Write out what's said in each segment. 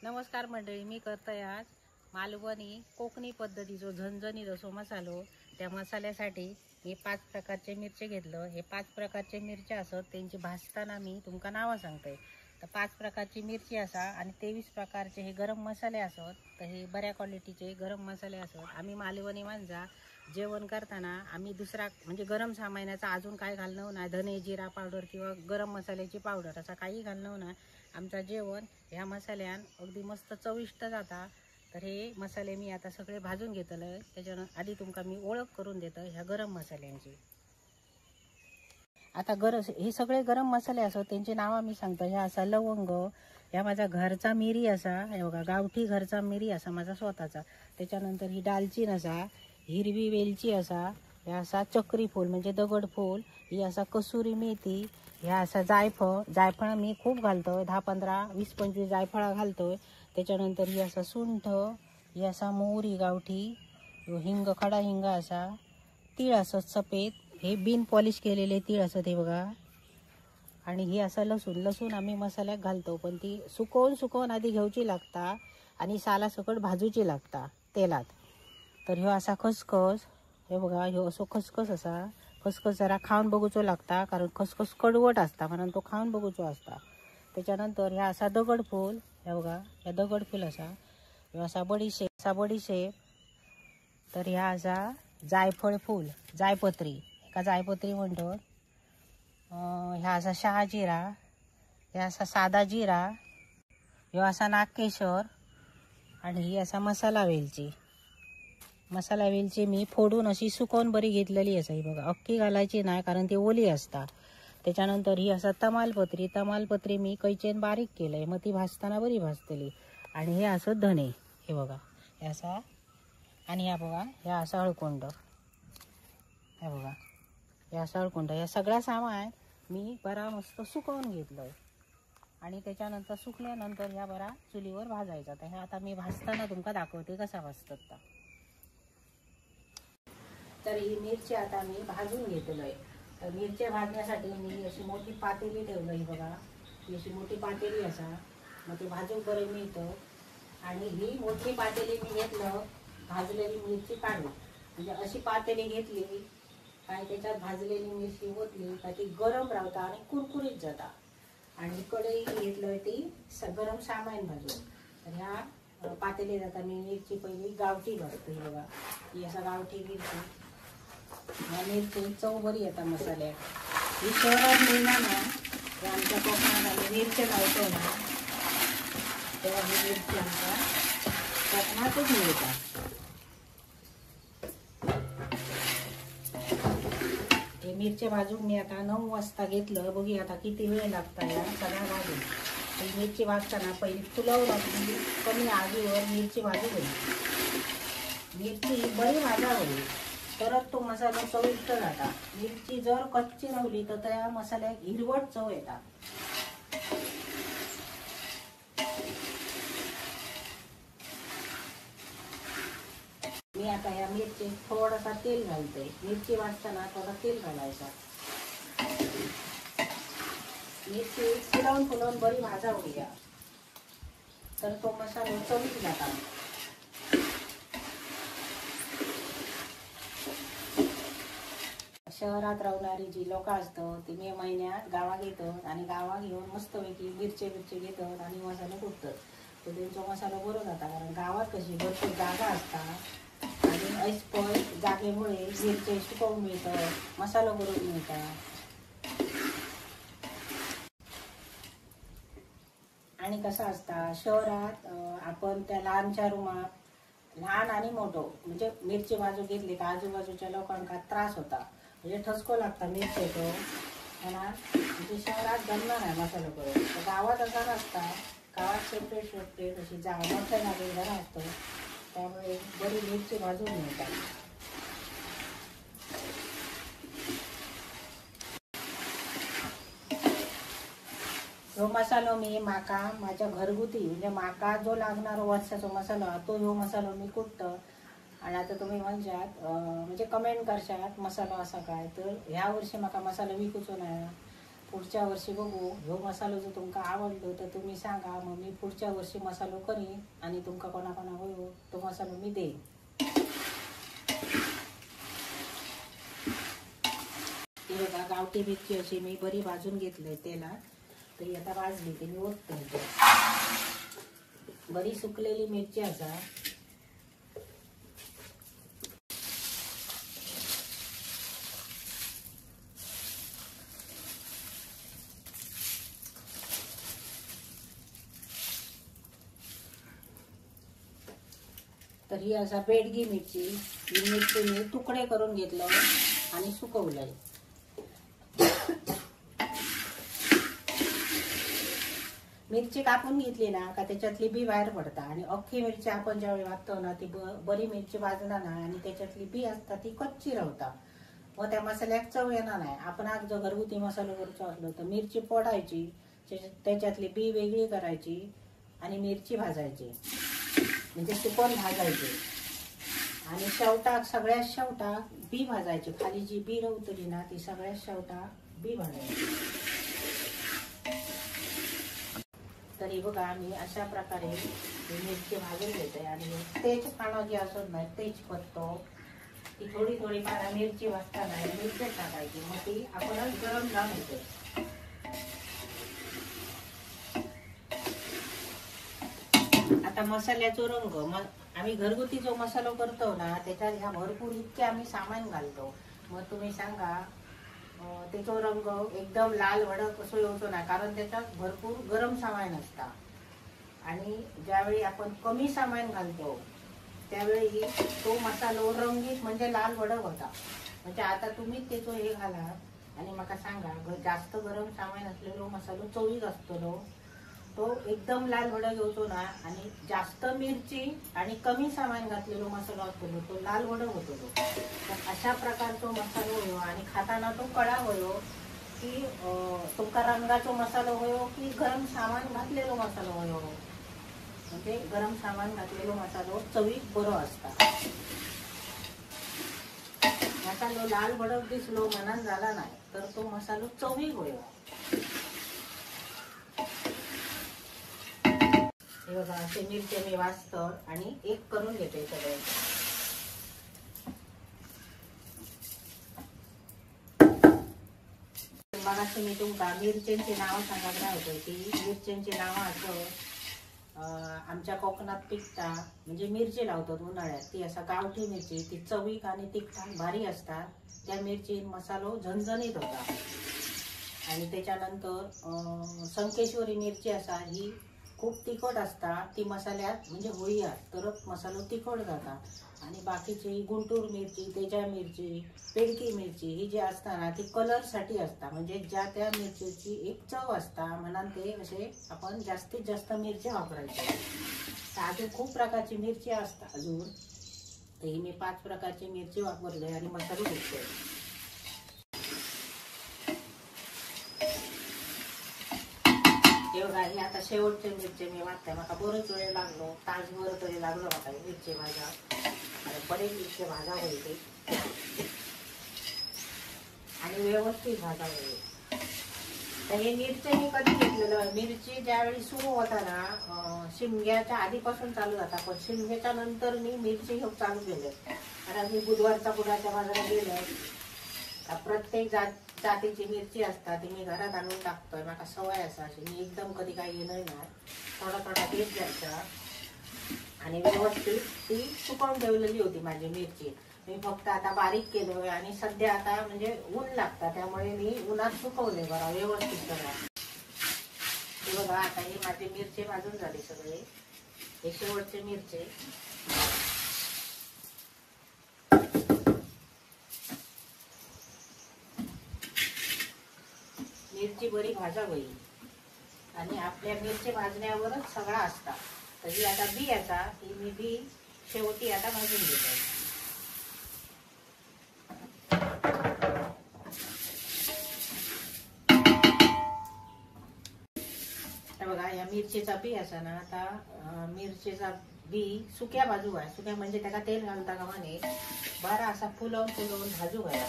नमस्कार मंडळी, मी करतोय आज मालवणी कोकणी पद्धतीचो झणझणीत असो मसालो। त्या मसाल्यासाठी मी 5 प्रकारचे मिरचे घेतलं। हे 5 प्रकारचे मिरचे असत, त्यांची भाजताना मी तुमका नावं सांगते। तर 5 प्रकारची मिरची असा आणि 23 प्रकारचे हे गरम मसाले असत। तर हे बऱ्या क्वालिटीचे गरम मसाले असत। आम्ही मालवणी माणसा जेवण करताना आम्ही दुसरा म्हणजे गरम सामानाचा अजून काय घालणं नाही, धने जिरा पावडर किंवा गरम मसाल्याची पावडर असा काही घालणं नाही। आमचा जेवण ह्या मसाल्यान अगदी मस्त चविष्ट जाता। तर हे मसाले मी आता सगळे भाजून घेतले। त्याच्यानंतर आधी तुमका मी ओळख करून देतो ह्या गरम मसाल्यांची। आता हे सगळे गरम मसाले असत, त्यांची नावं मी सांगतो। ह्या असा लवंग, ह्या माझा घरचा मिरी असा, हे बघा गावठी घरचा मिरी असा माझा स्वतःचा। त्याच्यानंतर ही दालचीन असा, हिरवी वेलची असा, ह्या असा चक्री फूल म्हणजे दगडफूल, ही असा कसुरी मेथी, ह्या असा जायफळ। जायफळ मी खूप घालतो, 10 15 20 25 जायफळा घालतोय। त्याच्यानंतर ही असा सुंठ, ही असा मोहरी गावठी, हिंग खडा हिंग असा, तीळ असत सफेद, हे बिन पॉलिश केलेले तीळ असत हे बघा। आणि ही असा लसूण, लसूण आम्ही मसाल्यात घालतो पण ती सुकवून सुकवून आधी घेऊची लागता आणि साला सकट भाजूची लागता तेलात। तर ह्यो असा खसखस, हे बघा ह्यो असो खसखस असा, खसखस जरा खाऊन बघूचो लागता कारण खसखस कडवट असता म्हणून तो खाऊन बघूचो असता। त्याच्यानंतर ह्या असा दगडफूल, हे बघा ह्या दगडफूल असा, ह्यो असा बडीशेप, असा बडीशेप। तर ह्या असा जायफळ फूल, जायपत्री, एका जायपत्री म्हणतो। ह्या असा शहाजिरा, ह्या असा साधा जिरा, ह्यो असा नागकेशर आणि ही असा मसाला वेलची। मसाला वेलची मी फोडून अशी सुकवून बरी घेतलेली असा, ही बघा अख्खी घालायची नाही कारण ती ओली असता। त्याच्यानंतर ही असा तमालपत्री, तमालपत्री मी कैचेन बारीक केलंय, मग ती भाजताना बरी भाजतली। आणि हे असं धने, हे बघा हे असा, आणि ह्या बघा ह्या असा हळकुंड, हे बघा ह्या असा हळकुंड। ह्या सगळा सामान मी बरा मस्त सुकवून घेतलंय आणि त्याच्यानंतर सुकल्यानंतर ह्या बरा चुलीवर भाजायचा। तर ह्या आता मी भाजताना तुमका दाखवते कसा भाजतात। तर ही मिरची आता मी भाजून घेतलोय। तर मिरची भाजण्यासाठी मी अशी मोठी पातेली ठेवलं, ही बघा ही अशी मोठी पातेली असा, मग ते भाजून बरं मिळतं। आणि ही मोठी पातेली मी घेतलं भाजलेली मिरची काढून, म्हणजे अशी पातेली घेतली काय त्याच्यात भाजलेली मिरची ओतली का ती गरम राहता आणि कुरकुरीत जाता। आणि कढई घेतलं ती गरम सामान भाजून। तर ह्या पातेलीत आता मी मिरची पहिली गावठी भाजतो, ही बघा ही असा गावठी मिरची। ह्या मिरची चव बरी येता मसाल्यात। ही शहरात मिळणार ना, हे आमच्या कोकणात आम्ही मिरची लावतो ना तेव्हा ही मिरची आमच्या कोकणातच मिळतात। हे मिरच्या भाजून मी आता 9 वाजता घेतलं, बघूया आता किती वेळ लागता या सगळा भाजून। ही मिरची भाजताना पहिली फुलावर आपली कमी आगीवर मिरची भाजू घ्यायची, मिरची बरी भाजावी तरच तो मसाला चविष्ट जाता। मिरची जर कच्ची रावली तर त्या मसाल्यात हिरवट चव येता। मी आता ह्या मिरची थोडासा तेल घालते, मिरची भाजताना थोडा तेल घालायचा। मिरची फुलवून फुलवून बरी भाजावी तर तो मसाला चवीत जाता। शहरात राहणारी जी लोक असतात ती मे महिन्यात गावात येतात आणि गावात येऊन मस्तपैकी मिरचे मिरचे घेतात आणि मसाला कुटतात। तो त्यांचा मसाला बरो जाता कारण गावात कशी भरपूर जागा असतात आणि ऐसपैस जागेमुळे मिरचे सुकवून मिळतात, मसाला करून मिळतात। आणि कसं असता शहरात आपण त्या लहानच्या रूमात लहान आणि मोठं म्हणजे मिरची बाजू घेतली का आजूबाजूच्या लोकांका त्रास होता, म्हणजे ठसको लागता मिरचेचो, त्याला म्हणजे शहरात जमणार नाही मसाला करून। तर गावात असा नसता, गावात सेपरेट सेपरेट अशी जागा मोठ्या जागे घरा असतो, त्यामुळे बरी मिरची भाजून मिळतात। ह्यो मसालो मी माका माझ्या घरगुती म्हणजे माका जो लागणारो वर्षाचो मसालो तो ह्यो मसालो मी कुटतो। आणि आता तुम्ही म्हणशात म्हणजे कमेंट करशात मसालो असा काय, तर ह्या वर्षी माका मसालो विकूचो नाही। पुढच्या वर्षी बघू ह्यो मसालो जर तुमका आवडलो तर तुम्ही सांगा, मग मी पुढच्या वर्षी मसालो करीन आणि तुमका कोणा कोणा होयो तो मसालो मी देईन। ती बघा गावठी मिरची अशी मी बरी भाजून घेतली तेलात, तर आता भाजली ती मी ओतते। बरी सुकलेली मिरची असा। तर ही असा बेडगी मिरची, ही मिरची मी तुकडे करून घेतलं आणि सुकवलंय। मिरची कापून घेतली ना का त्याच्यातली बी बाहेर पडता, आणि अख्खी मिरची आपण ज्यावेळी भाजतो ना ती बरी मिरची भाजला ना आणि त्याच्यातली बी असता ती कच्ची राहता, मग त्या मसाल्यात चव येणार नाही। आपण आज जर घरगुती मसालो करूचो असलो तर मिरची फोडायची, त्याच्यातली बी वेगळी करायची आणि मिरची भाजायची, म्हणजे सुकून भाजायची, आणि शेवटाक सगळ्यात शेवटाक बी भाजायची, खाली जी बी रवतली ना ती सगळ्यात शेवटाक बी भाजायची। तरी बघा मी अशा प्रकारे मिरची भाजून घेते। आणि तेज पानं जी असत नाही तेजपत्तो ती थोडी थोडी पानं मिरची भाजताना मिरची टाकायची, मग ती आपणच गरम जाऊन येते। आता मसाल्याचो रंग, मग आम्ही घरगुती जो मसालो करतो ना त्याच्यात ह्या भरपूर इतके आम्ही सामान घालतो, मग तुम्ही सांगा त्याचो रंग एकदम लाल भडक असो येवचो ना, कारण त्याच्यात भरपूर गरम सामान असता। आणि ज्यावेळी आपण कमी सामान घालतो त्यावेळी तो मसालो रंगीत म्हणजे लाल भडक होता। म्हणजे आता तुम्ही त्याचो हे घाला आणि माका सांगा जास्त गरम सामान असलेलो मसालो चवीक असतलो तो एकदम लाल भडक येवचो ना, आणि जास्त मिरची आणि कमी सामान घातलेलो मसालो असतो तो लाल भडक होतो। तर अशा प्रकारचो मसालो होयो आणि खाताना तो कळा होयो की तुमका रंगाचो मसालो होयो की गरम सामान घातलेलो मसालो होयो, म्हणजे गरम सामान घातलेलो मसालो चवीक बरो असता। मसालो लाल भडक दिसलो मनान झाला नाही तर तो मसालो चवीक होयो। हे बघा असे मिरचे मी वाजतो आणि एक करून घेते सगळे। मगाशी मी तुमका मिरच्यांची नावं सांगत राहतो की मिरच्यांची नावं असं आमच्या कोकणात पिकता, म्हणजे मिरची लावतात उन्हाळ्यात, ती असा गावठी मिरची, ती चवीक आणि तिखट भारी असतात, त्या मिरची मसालो झणझणीत होता। आणि त्याच्यानंतर संकेश्वरी मिरची असा ही खूप तिखट असता, ती मसाल्यात म्हणजे होईया तरच मसालो तिखट जाता। आणि बाकीची गुंटूर मिरची, तेजा मिरची, पेडकी मिरची ही जी असता ना ती कलरसाठी असता, म्हणजे ज्या त्या मिरचीची एक चव असता म्हणून ते असे आपण जास्तीत जास्त मिरची वापरायची। तर अजून खूप प्रकारची मिरची असता अजून, तर ही मी 5 प्रकारची मिरची वापरली आणि मसालो घेतले। बघा ही आता शेवटचे मिरची मी वाटते, माका बरोच वेळ लागलो, तासभर तरी लागलो माका मिरची भाजा, आणि बरेच मिरची भाजा होईल आणि व्यवस्थित भाजा होईल। तर हे मिरची मी कधी घेतलेलं, मिरची ज्यावेळी सुरू होता ना शिमग्याच्या आधीपासून चालू जाता, पण शिमग्याच्या नंतर मी मिरची घेऊन चालू केले, कारण मी बुधवारचा कुणाच्या बाजारात गेले प्रत्येक जातीची मिरची असतात ती मी घरात आणून टाकतोय, माका सवय असा अशी मी एकदम कधी काही घेणार नाही, थोडा थोडा घेत जायचा। आणि व्यवस्थित ती सुकवून ठेवलेली होती माझी मिरची, मी फक्त आता बारीक केलोय आणि सध्या आता म्हणजे ऊन लागतं त्यामुळे मी उन्हात सुकवले बरं व्यवस्थित करा। बघा आता ही माझी मिरची भाजून झाली सगळे, हे शेवटचे मिरची। मिरची बरी भाजावी आणि आपल्या मिरची भाजण्यावरच सगळा असता। तर ही आता बी याचा ही मी बी शेवटी आता भाजून घेते। बघा या मिरचीचा बी असा ना, आता मिरचीचा बी सुक्या भाजू आहे, सुक्या म्हणजे त्याला तेल घालता का म्हणे बरा असा फुलवून फुलवून भाजू घाला,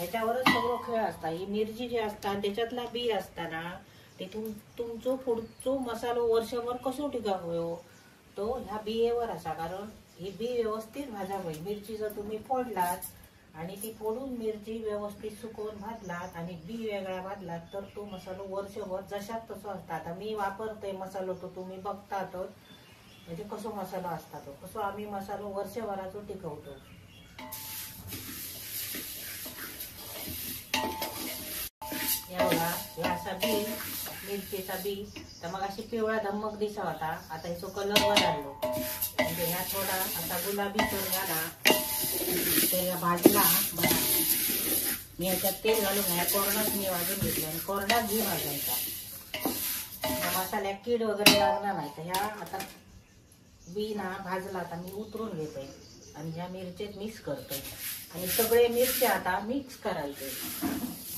ह्याच्यावरच सगळं खेळ असता. ही मिरची जी असता त्याच्यातला बी असताना ते तुमचो पुढचो मसालो वर्षभर कसो टिकाक होयो तो ह्या बियेवर असा. कारण ही बी व्यवस्थित भाजाक होई. मिरची जर तुम्ही फोडलात आणि ती फोडून मिरची व्यवस्थित सुकवून भाजलात आणि बी वेगळा भाजलात तर तो मसालो वर्षभर जशात तसो असता. आता मी वापरतोय मसालो तो तुम्ही बघतातच म्हणजे कसो मसालो असता तो, कसो आम्ही मसालो वर्षभराचो टिकवतो. या बघा ह्या असा बी मिरचीचा बी तर मग अशी पिवळा धम्मक दिसा होता. आता ह्याचो कलर बदललो म्हणजे ह्या थोडा असा गुलाबी तर झाला तर भाजला बघा. मी ह्याच्यात तेल घालून ह्या कोरडाच मी भाजून घेतलं आणि कोरडाच घी भाजायचा, मसाल्यात कीड वगैरे लागणार नाही. तर ह्या आता बी ना भाजला आता मी उतरून घेतोय आणि ह्या मिरचेत मिक्स करतोय आणि सगळे मिरची आता मिक्स करायचे.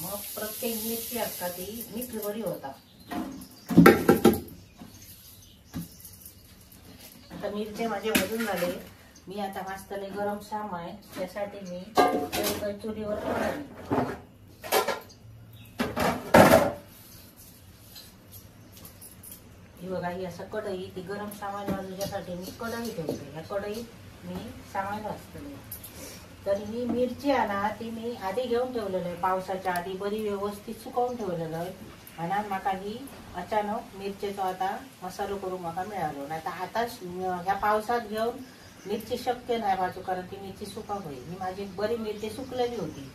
मग प्रत्येक मिरची असता ती मिक्स बरी होता. आता मिरचे माझे भाजून झाले. मी आता भाजतले गरम सामान, त्यासाठी मी चुलीवर कढई. ही बघा ही असं कढई, ती गरम सामान भाजूच्यासाठी मी कढई ठेवते. ह्या कढईत मी सामान भाजतले. तर ही मिरची आहे ना ती मी आधी घेऊन ठेवलेलं आहे, पावसाच्या आधी बरी व्यवस्थित सुकवून ठेवलेलं आहे. म्हणून माका ही अचानक मिरचेचो आता मसालो करूंक म्हाका मिळालो. नाही तर आता ह्या पावसात घेऊन मिरची शक्य नाही भाजू, कारण ती मिरची सुकाक होईल. ही माझी बरी मिरची सुकलेली होती.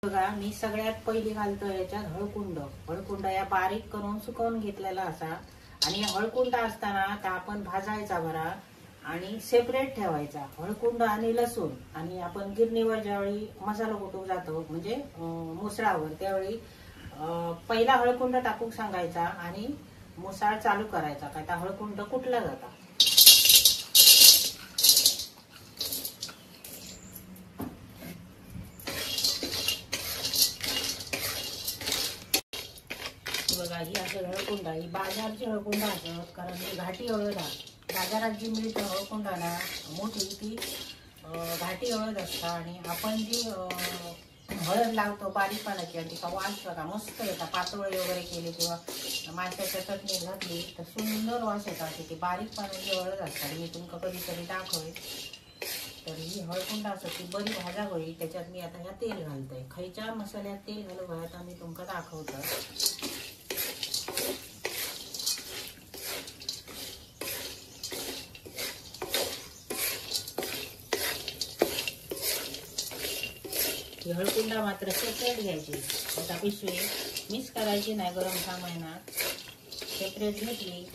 बघा मी सगळ्यात पहिली घालतो याच्यात हळकुंड. हळकुंड या बारीक करून सुकवून घेतलेला असा. आणि हळकुंड असताना आता आपण भाजायचा बरा आणि सेपरेट ठेवायचा हळकुंड आणि लसूण. आणि आपण गिरणीवर ज्यावेळी मसाला कुटून जातो म्हणजे मुसळावर, त्यावेळी पहिला हळकुंड टाकून सांगायचा आणि मुसाळ चालू करायचा, काय तर हळकुंड कुटला जाता. बघा ही असं हळकुंड, ही बाजारची हळकुंड असत, कारण ही घाटी हळद आहे. बाजारात जी मिळते हळकुंड ना मोठी ती घाटी हळद असता. आणि आपण जी हळद लावतो बारीक पानाची आणि तिचा वास बघा मस्त येतात. पातोळी वगैरे केली किंवा माशाच्या चटणी घातली तर सुंदर वास येतात. ती बारीक पानाची हळद असतात, मी तुमका कधीतरी दाखवेन. तर ही हळकुंड असत ती बरी भाजा होईल. त्याच्यात मी आता ह्या तेल घालतोय. खयच्या मसाल्यात तेल घालू आता मी तुमका दाखवतो. हळकुंडा मात्र सेपरेट घ्यायची, आता पिशवी मिक्स करायची नाही गरम सामानात. सेपरेट घेतली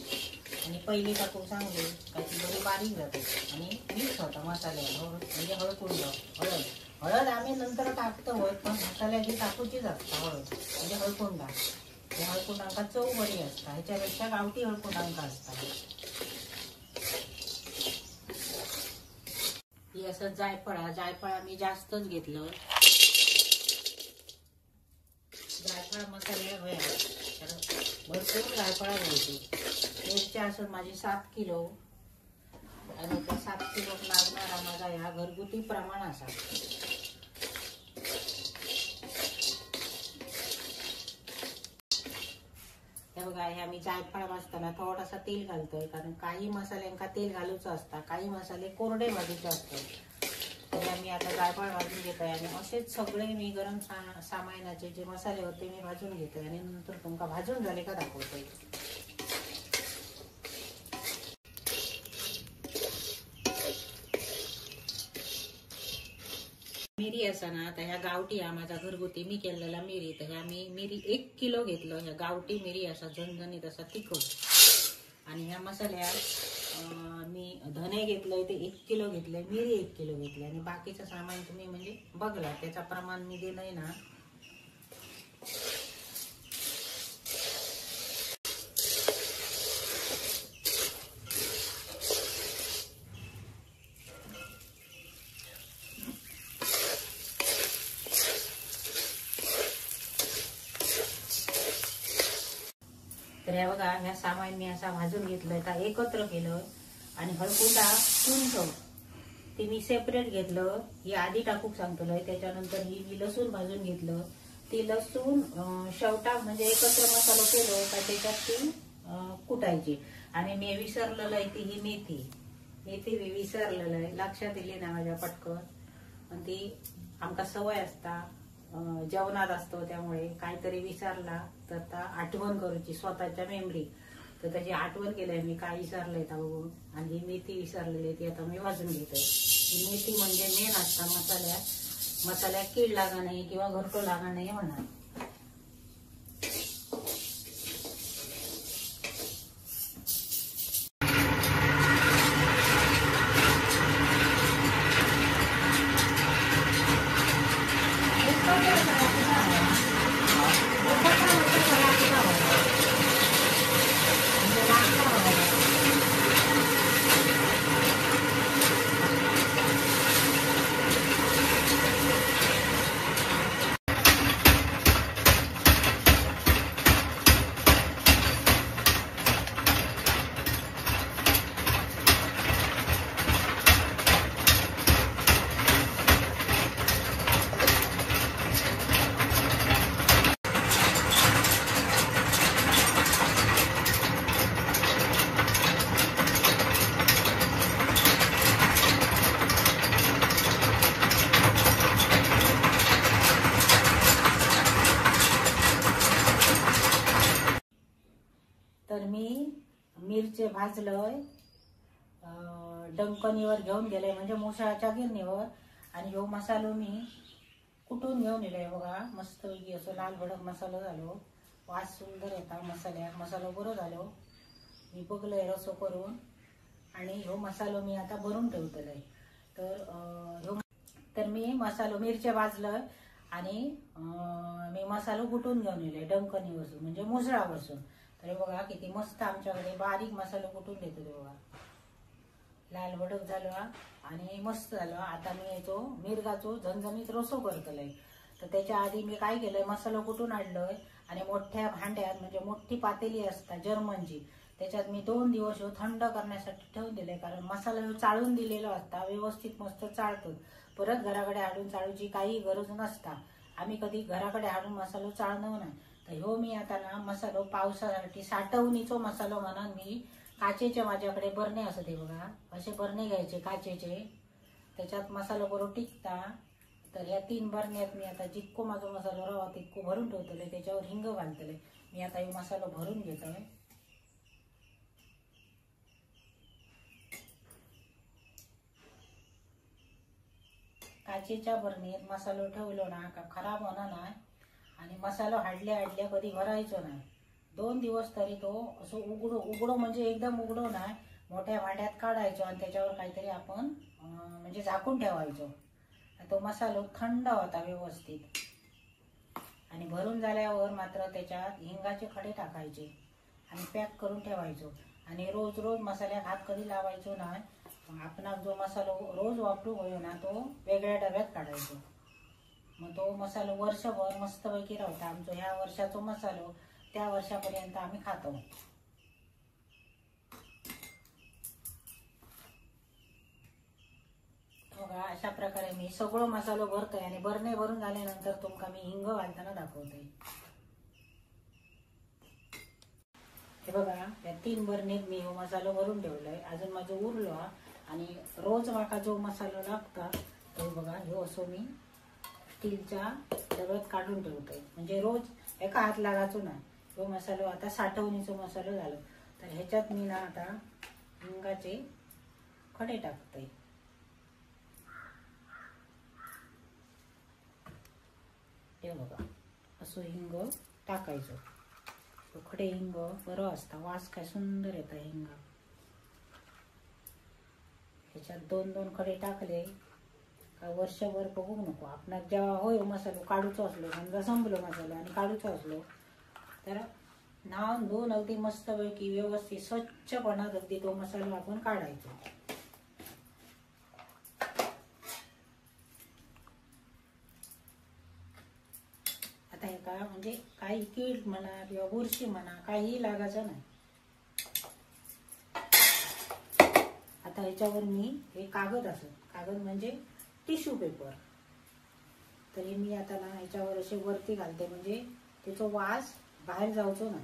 आणि पहिली टाकून सांगली का ती बरी बारीक जाते आणि मिक्स होता मसाल्यात. म्हणजे हळकुंड हळद, हळद आम्ही नंतर टाकतो होत, पण मसाल्याची टाकूचीच असता हळद म्हणजे हळकुंडा. ह्या हळकुंडांका चव बरी असता, ह्याच्यापेक्षा गावठी हळकुंडांका असता. ही असं जायफळा, जायफळा मी जास्तच घेतलं. जायफळ मसाले होया कारण भरपूर जायफळा घ्यायची. मिरच्या असत माझी 7 किलो आणि त्या 7 किलो लागणारा माझा ह्या घरगुती प्रमाण असा. हे बघा ह्या मी जायफळ भाजताना थोडासा तेल घालतोय, कारण काही मसाल्यांका तेल घालूचं असता, काही मसाले कोरडे भाजूचे असतात. तर मी आता जायफळ भाजून घेतोय आणि असेच सगळे मी गरम सामानाचे जे मसाले होते मी भाजून घेतोय आणि नंतर तुमका भाजून झाले का दाखवतोय. मिरी असा ना तर ह्या गावठी हा माझा घरगुती मी केलेला मिरी. तर ह्या मी मिरी 1 किलो घेतलं. ह्या गावठी मिरी असा झणझणीत असा तिखट. आणि ह्या मसाल्यात मी धने घेतलंय ते 1 किलो घेतलंय, मिरी 1 किलो घेतली आणि बाकीचं सामान तुम्ही म्हणजे बघला त्याचा प्रमाण मी दिलंय ना. तर ह्या बघा ह्या सामान मी असा भाजून घेतलंय का एकत्र केलं. आणि हळकुंडा सुंठ ती मी सेपरेट घेतलं, ही आधी टाकूक सांगतलोय। त्याच्यानंतर ही मी लसूण भाजून घेतलं, ती लसूण शेवटाक म्हणजे एकत्र मसालो केलो का त्याच्यात ती कुटायची। आणि मी विसरलेलं आहे ती ही मेथी, मेथी मी विसरलेलं आहे, लक्षात दिली ना माझ्या पटकन, पण ती आमका सवय असता जेवणात असतो त्यामुळे काहीतरी विसरला तर ता आठवण करूची स्वतःच्या मेमरी, तर त्याची आठवण केली मी काय विसरलंय ता बघून। आणि ही मेथी विसरलेली ती आता मी भाजून घेतोय। ही मेथी म्हणजे मेन असता मसाल्यात, मसाल्यात कीड लागा नाही किंवा घरटो लागा नाही म्हणा। तर मी मिरचे भाजलंय, डंकणीवर घेऊन गेले म्हणजे मुसळाच्या गिरणीवर, आणि ह्यो मसालो मी कुटून घेऊन येलोय बघा, मस्तपैकी असं लाल भडक मसालो झालो, वास सुंदर येता मसाल्याक, मसालो बरो झालो। मी बघलंय रसो करून, आणि ह्यो मसालो मी आता भरून ठेवतलंय। तर ह्यो तर मी मसालो मिरचे भाजलंय आणि मी मसालो कुटून घेऊन येलोय डंकणीवरसून म्हणजे मुसळावरसून। तर बघा किती मस्त आमच्याकडे बारीक मसालो कुटून देतो ते बघा, लाल भडक झालो आणि मस्त झालो। आता मी याचो मिरगाचो झणझणीत रसो करतलंय। तर त्याच्या आधी मी काय केलंय, मसालो कुटून आणलोय आणि मोठ्या भांड्यात म्हणजे मोठी पातेली असता जर्मनची, त्याच्यात मी 2 दिवस थंड करण्यासाठी ठेवून दिले, कारण मसाला ह्यो चाळून दिलेला असता व्यवस्थित मस्त चाळतो, परत घराकडे हाडून चाळूची काही गरज नसता। आम्ही कधी घराकडे हाडून मसालो चाळणं नाही। तर ह्यो मी आता ना मसालो पावसासाठी साठवणीचो मसालो म्हणून मी काचेचे माझ्याकडे बरणे असते ते बघा, असे बरणे घ्यायचे काचेचे, त्याच्यात मसालो बरोबर टिकता। तर ह्या 3 बरण्यात मी आता जितको माझा मसालो रवा तितको भरून ठेवतले, त्याच्यावर हिंग घालतले। मी आता हे मसालो भरून घेतोय। काचेच्या बरणीत मसालो ठेवलो ना का खराब होणार नाही, आणि मसालो हाडल्या हाडल्या कधी भरायचो नाही, 2 दिवस तरी तो असं उघडो उघडो म्हणजे एकदम उघडो नाही, मोठ्या भांड्यात काढायचो आणि त्याच्यावर काहीतरी आपण म्हणजे झाकून ठेवायचो, तो मसालो थंड होता व्यवस्थित। आणि भरून झाल्यावर मात्र त्याच्यात हिंगाचे खडे टाकायचे आणि पॅक करून ठेवायचो। आणि रोज रोज मसाल्यात हात कधी लावायचो नाही, आपणाक जो मसालो रोज वापरू होयो ना तो वेगळ्या डब्यात काढायचो, मग तो मसालो वर्षभर मस्तपैकी राहता। आमचो ह्या वर्षाचो मसालो त्या वर्षापर्यंत आम्ही खातो। बघा अशा प्रकारे मी सगळं मसालो भरतोय, आणि बरणे भरून झाल्यानंतर तुमका मी हिंग घालताना दाखवतोय। हे बघा या 3 बरणीत मी हो मसालो भरून ठेवलोय, अजून माझं उरलो। आणि रोज माका जो मसालो लागता तो बघा ह्यो असो मी स्टीलच्या डब्यात काढून ठेवतोय, म्हणजे रोज एका हात लागायचो ना तो मसालो। आता साठवणीचो मसालो झालो। तर ह्याच्यात मी ना आता हिंगाचे खडे टाकतोय। हे बघा असं हिंग टाकायचो, खडे हिंग बरं असता, वास काय सुंदर येता हिंग। ह्याच्यात 2-2 खडे टाकले का वर्षभर बघू नको। आपणाक जेव्हा होय मसालो काढूचो असलो, समजा संपलो मसालो आणि काढूचो असलो तर न्हावून धुवून अगदी मस्तपैकी व्यवस्थित स्वच्छपणात अगदी तो मसालो आपण काढायचो। आता हे का म्हणजे काही कीड म्हणा किंवा बुरशी म्हणा काही लागायचं नाही। आता ह्याच्यावर मी हे कागद असत कागद म्हणजे टिश्यू पेपर. तर हे मी आता ना ह्याच्यावर असे वरती घालते, म्हणजे त्याचो वास बाहेर जावचो ना.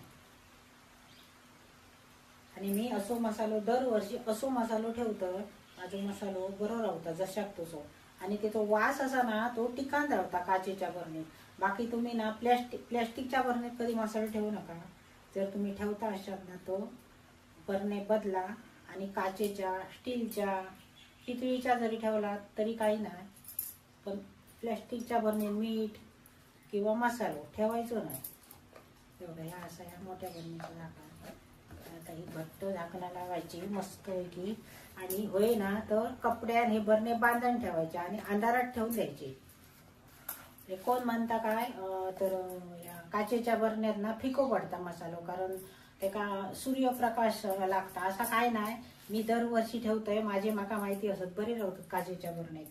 आणि मी असो मसालो दरवर्षी असो मसालो ठेवतो, माझो मसालो बरो रावता जशाक तसो. आणि त्याचो वास असा ना तो टिकान रावता काचेच्या बरणीत. बाकी तुम्ही ना प्लॅस्टिकच्या बरणीत कधी मसालो ठेवू नका. जर तुम्ही ठेवता असाल ना तो बरणे बदला आणि काचेच्या, स्टीलच्या, पितळीच्या जरी ठेवला तरी काही नाही, पण प्लॅस्टिकच्या बरणीत मीठ किंवा मसालो ठेवायचो नाही. बघा ह्या असा ह्या मोठ्या बरणीचं झाकण. आता ही घट्ट झाकणं लावायची मस्तपैकी. आणि होय ना तर कपड्यान हे बरणे बांधून ठेवायचे आणि अंधारात ठेवून द्यायचे. कोण म्हणता काय तर काचेच्या बरण्यात ना फिको पडता मसालो, कारण तेका सूर्यप्रकाश लागता. असा काय नाही, मी दरवर्षी ठेवतोय, माझे माका माहिती असत, बरे राहतात काचेच्या बरणीत.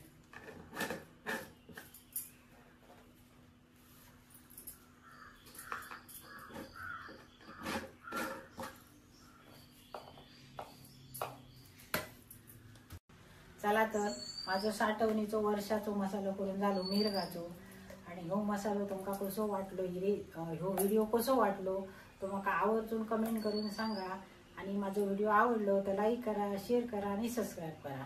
चला तर माझं साठवणीचो वर्षाचो मसालो करून झालो मिरगाचो. आणि ह्यो मसालो तुमका कसो वाटलो, ह्यो व्हिडिओ कसो वाटलो तो माका आवर्जून कमेंट करून सांगा. आणि माझो व्हिडिओ आवडलो तर लाईक करा, शेअर करा आणि सबस्क्राईब करा.